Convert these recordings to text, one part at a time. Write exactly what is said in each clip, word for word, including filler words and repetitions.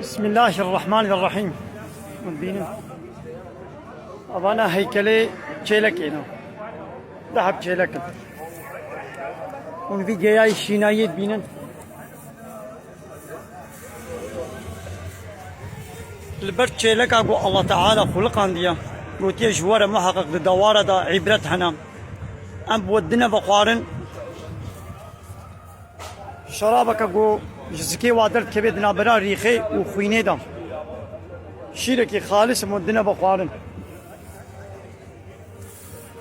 Bismillahirrahmanirrahîm. Hûn dibînin. Evana heykelê çêlekê ne. Du heb çêlek in. Hûn vî geyayê şînayiyê dibînin. Li ber çêleka ku Allah Teala xuliqandiye, gotiye ji we re muheqeq di dewara de îbret hene. Em bi we dine vexwarin. Şerabeke ku ji zikê wa derdikeve di navbera rîxê û xwînê de. Şîrekî xalis em we dine vexwarin.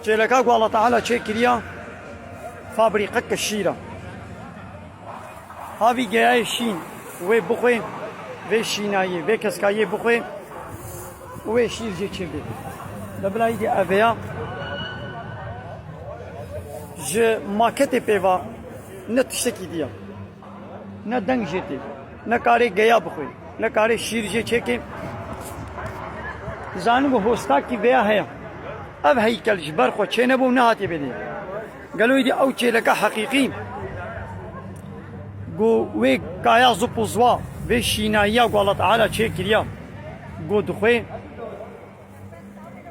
Çêleka ku Allah Teala çêkiriya, fabrîqeke şîr e. Ha vî geyayê şîn, wê bixwê, vê şînayiyê, vê keskayiyê bixwê û wê şîr jê çêbê. De bila îdî ev ya ji maketê pê va ne tiştekî diya. Ne deng jê tê, ne karê geya bixwê, ne karê şîr jê çêkê. Dizanin ku hostakî vêya heye. Ev heykel ji ber xwe çênebû û nehatiye bêdê. Gelo êdî ew çêleka heqîqî ku wê kaya zip û ziwa, vê şînayiya ku Allah Teala çêkiriya, ku dixwê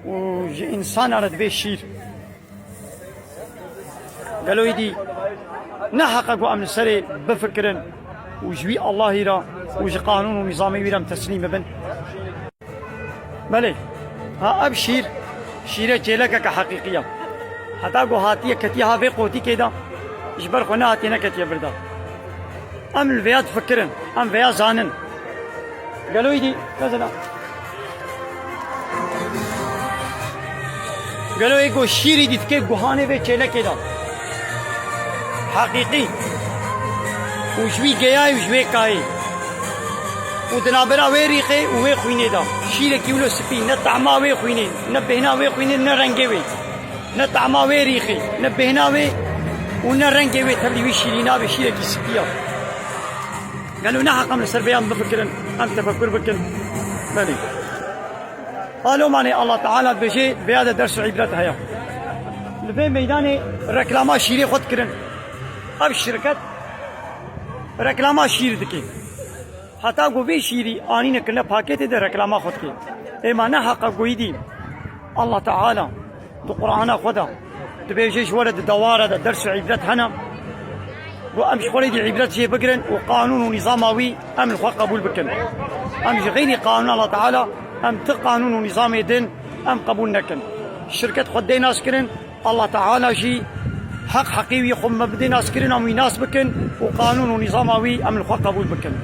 û ji însana re divê şîr. Gelo êdî ne heq e ku em li serê bifikirin û ji wî Allahî re û ji qanûn û nîzamê wî re em teslîm bibin? Belê, ha ev şîr, şîrê çêlekeke heqîqî ye. Heta ku hatiye ketiye ha vê qotîkê de, ji ber xwe nehatiye neketiye vir de. Em li vêya difikirin, em vêya zanin. Gelo êdî, mesela, gelo ê ku şîrî dîtike guhanê vê çêlekê de. Heqîqî. Û ji wî geyayê û ji wê kayê. Û di navbera wê rîxê û wê xwînê de. Şîrekî wilo spî, ne tahma wê xwînê, ne bêhna wê xwînê, ne rengê wê. Ne tahma wê rîxê, ne bêhna wê û ne rengê wê tevlî wî şîrî nabe, şîrekî spî ya. Gelo ne heq em li ser vêyan bifikirin, em tefekur bikin? Belê. Alomanê Allah Teala dibêje, vêya de ders û îbret heye. Li vê meydanê reklama şîrê xwe dikirin. Ev şirket reklama şîr dike. Heta ku vê şîrî anîne kirine pakêtê de reklama xwe dike. Êma ne heqa goyî dî. Allah Teala di Qur'ana xwe de dibêje ji we re di dewara de ders û îbret hene. Ku em ji xwe re dî îbret jê bigirin û qanûn û nîzama wî em li xwe qebûl bikin. Em ji xeynî qanûna Allah Teala em ti qanûn û nîzamê din em qebûl nekin. Şirket xwe dê nas kirin, Allah Teala jî heq heqî wî xwe me bidê nas kirin, em wî nas bikin û qanûn û nîzama wî em li xwe qebûl bikin.